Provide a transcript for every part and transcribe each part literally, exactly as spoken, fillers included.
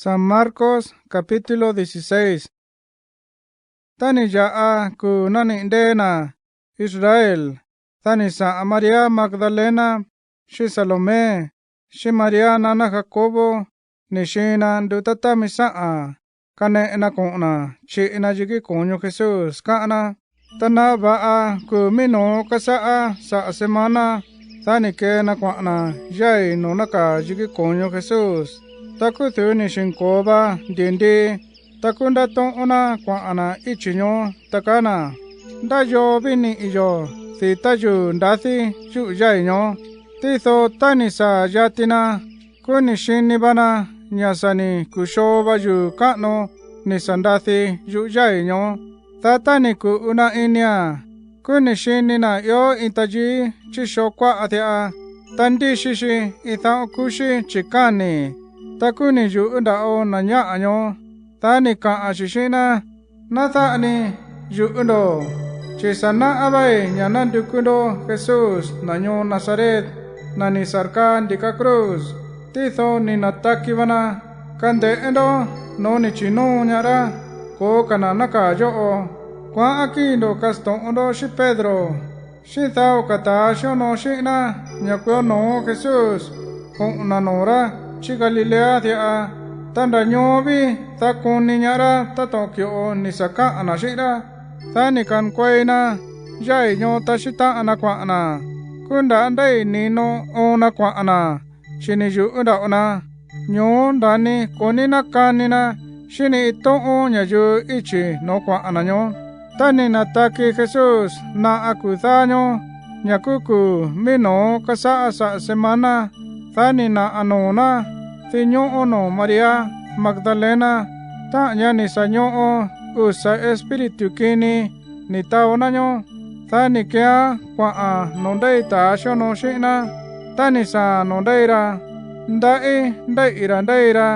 San Marcos capítulo dieciséis. Tá ni̱ ya̱ꞌa kuu̱ nániꞌi̱ ndée̱ na̱ Israel, dá ni̱ saꞌa̱n María Magdalena, xíꞌín Salomé, xíꞌín María naná Jacobo ni̱ xiin na ndutá támi sáꞌa̱n kaneꞌe na koꞌo̱n na̱ chiꞌi na yikí ko̱ño Jesús, káꞌán ná. Ta naꞌa va̱ꞌa kuu̱ mií no̱ó kásáꞌá saꞌa̱ semana, dá ni̱ kee na kuaꞌa̱n na̱ yái̱ noo̱ nákaa̱ yikí ko̱ño Jesús. Ta kúú du̱ú ni̱ xi̱nko̱o va ndi̱ndii, ta kúú ndátóꞌón ná kuaꞌa̱n na̱ íchi̱ ñoó, ta kaá na̱: ―¿Ndá yoo ví niꞌi̱ yo̱ di̱tá yuu̱ ndadí yúꞌu̱ yái̱ ñoó? Tído tá ni̱ saa̱ yati na, kúú ni̱ xini va na ña̱ sa̱ ni̱ ku̱xoo va yuu̱ káꞌano ni̱ sa̱ ndadi yuꞌú yái̱ ñoó. Dá tá ni̱ ku̱ꞌu na inia̱n, kúú ni̱ xini na̱ ió iin tayií chí xoo kuáꞌa diꞌa, ta ndíxi xi iin daꞌón kúxí chi̱káni̱. Ta kúú ni̱ yu̱ꞌú nda̱ꞌo na̱ ñáꞌa̱ ñoó. Dá ni̱ kaꞌa̱n xi̱ xíꞌín ná: ―Ná dáꞌa ni yu̱ꞌú ndo̱, chi̱ sa̱ náꞌá váí ña̱ nándukú ndó Jesús, na̱ ñoo Nazaret, na̱ ni̱ sa̱rkaa ndi̱ka cruz. Tído ni̱ na̱taki va na. Kande̱ꞌé ndó no̱ó ni̱ chi̱nóo ñaá rá. Ko̱ó ka̱ na̱ nákaa̱ yóꞌo. Kuaꞌán kíi̱ ndo̱ kasto̱ꞌon ndó xíꞌín Pedro, xíꞌín dao ka̱ ta̱a xíonoo xíꞌín ná ña̱ kuió no̱ó Jesús koꞌo̱n na̱ noo̱ rá chí Galilea diꞌa. Ta nda̱ ñoó ví, dá koni ñaá rá táto̱ꞌon ki̱ꞌo ni̱ sa̱ káꞌa̱n na̱ xíꞌín rá. Dá ni̱ ka̱nkuei na yái̱ ñoó taxí táꞌan na kuaꞌa̱n na̱. Kúú nda̱á ndéi̱ ni̱no oon na kuaꞌa̱n na̱, chi̱ ni̱ yu̱ꞌú nda̱ꞌo na. Ño̱ó nda̱ni ko̱ ní nákani na xíꞌín ni iin tóꞌón ña̱yuu íchi̱ no̱ó kuaꞌa̱n na̱ ñoó. Tá ni̱ na̱taki Jesús naꞌa kuu̱ dáá ñóó, ña̱ kúú kuu̱ mií no̱ó kásáꞌá saꞌa̱ semana, dá ni̱ naꞌa̱ noo̱ ná dinñóꞌó noo̱ María Magdalena, táꞌa̱n ñá ni̱ sa̱ ñoꞌo usa̱ espíritu kini ni̱ taó ná ñoó. Dá ni̱ keeán kuaꞌa̱n noo̱ ndéi ta̱a xíonoo xíꞌín ná. Tá ni̱ saa̱a̱n noo̱ ndéi ra, ndaꞌí ndéíꞌi̱ ra̱ ndéi ra.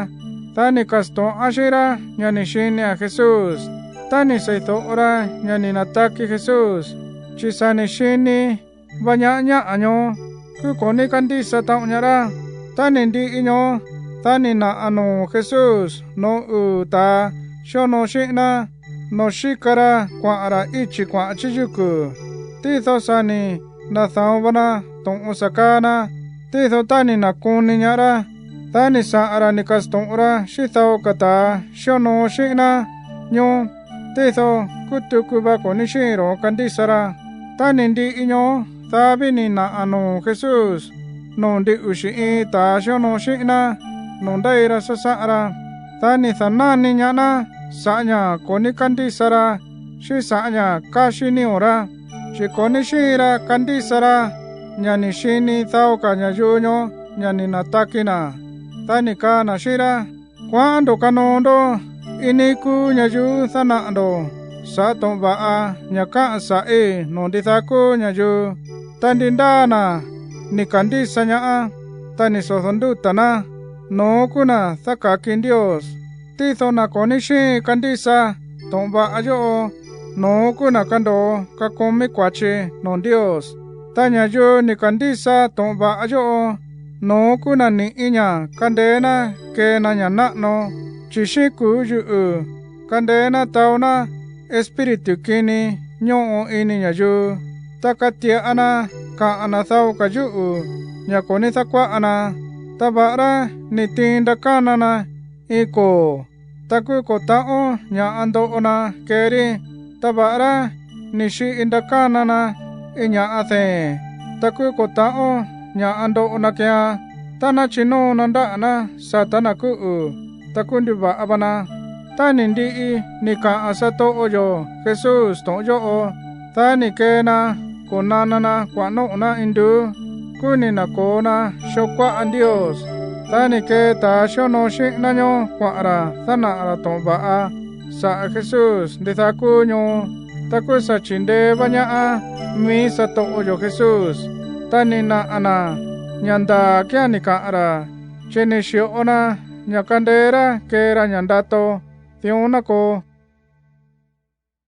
Dá ni̱ ka̱sto̱ꞌán xíꞌín rá ña̱ ni̱ xinia̱n Jesús. Tá ni̱ seídóꞌo ra ña̱ ni̱ na̱taki Jesús, chi̱ sa̱ ni̱ xini va ñaá ñáꞌa̱ ñoó, kúú ko̱ ní kándísa taꞌon ñaá rá. Tá ni̱ ndiꞌi ñoó, dá ni̱ naꞌa̱ noo̱ Jesús no̱ó uu̱ ta̱a xíonoo xíꞌín ná, noo̱ xíka ra kuaꞌa̱n ra̱ íchi̱ kuaꞌa̱n chí yúku̱. Tído sa̱ ni̱ na̱da̱on va na to̱ꞌon sa̱ kaa na. Tído tá ni̱ na̱koni ñaá rá, dá ni̱ saꞌa̱n ra̱ ni̱ ka̱sto̱ꞌon ra xíꞌín dao ka̱ ta̱a xíonoo xíꞌín ná ñoó. Tído kúú tuku va ko̱ ní xíin ro̱ kandísa ra. Tá ni̱ ndiꞌi ñoó, dá ví ni̱ naꞌa̱ noo̱ Jesús noo̱ ndin uxi̱ iin ta̱a xíonoo xíꞌín ná noo̱ ndéi ra sásáꞌan ra. Dá ni̱ da̱náni ñaá ná sa̱ꞌá ña̱ ko̱ ní kándísa ra xíꞌín sa̱ꞌá ña̱ káxí nío̱ rá, chi̱ ko̱ ní xíin ra kandísa ra ña̱ ni̱ xini dao ka̱ ña̱yuu ñoó ña̱ ni̱ na̱taki na̱. Dá ni̱ kaa na̱ xíꞌín rá: ―Kuaꞌán ndo̱ kanoo ndó iin níí kúú ñayuú dánaꞌa̱ ndo̱ sa̱ꞌá to̱ꞌon va̱ꞌa ña̱ káꞌa̱n sa̱ꞌí noo̱ ndidaá kúú ña̱yuu. Ta ndi ndáa na̱ ni̱ ka̱ndísa ñaá, ta ni̱ sodo̱ ndúta̱ ná, no̱ón kúú na̱ dáka̱ki Ndios. Tído na̱ ko̱ ní xíin kandísa to̱ꞌon va̱ꞌa yóꞌo, no̱ón kúú na̱ kando̱o kakomí kua̱chi noo̱ Ndios. Ta ña̱yuu ni̱ ka̱ndísa to̱ꞌon va̱ꞌa yóꞌo, no̱ón kúú na̱ ni̱ꞌí ña̱ kandeé ná kee na ña̱ náꞌano, chi̱ xíꞌín kuu̱ yuꞌu̱ kandeé ná taó ná espíritu kini ñóꞌo ini ña̱yuu, ta kati̱ꞌa na kaꞌa̱n na̱ dao ka̱ yúꞌu̱ ña̱ ko̱ ní dákuáꞌa na. Ta va̱ꞌará ni̱ tiin ndakána na iin koo̱, ta kúú ko̱ ta̱ꞌón ña̱ꞌa ndoꞌo na kee rí. Ta va̱ꞌará ni̱ xiꞌi ndakána na iin ña̱ꞌa dee̱n, ta kúú ko̱ ta̱ꞌón ña̱ꞌa ndoꞌo na keean. Tá ná chinóo na ndáꞌa̱ ná sa̱tá na̱ kúꞌu̱, ta kúú nduva̱ꞌa va na. Tá ni̱ ndiꞌi ni̱ kaꞌa̱n satoꞌo yo̱ Jesús to̱ꞌon yóꞌo, dá ni̱ kee na ko̱nana na kuaꞌa̱n nóꞌo̱ ná induú. Kúú ni̱ na̱ko̱o na xoo kuáꞌa Ndios. Dá ni̱ kee ta̱a xíonoo xíꞌín ná ñoó kuaꞌa̱n ra̱ dánaꞌa̱ ra̱ to̱ꞌon va̱ꞌa saꞌa̱ Jesús ndidaá kúú ñoo. Ta kúú sa̱ chi̱ndeé vá ñaá mií satoꞌo yo̱ Jesús, ta ni̱ naꞌa̱ na̱ ña̱ ndaa̱ kía̱n ni̱ kaꞌa̱n ra̱, chi̱ ni̱ xi̱ꞌo na ña̱ kandeé rá kee ra ña̱ ndato. Dión ná koo.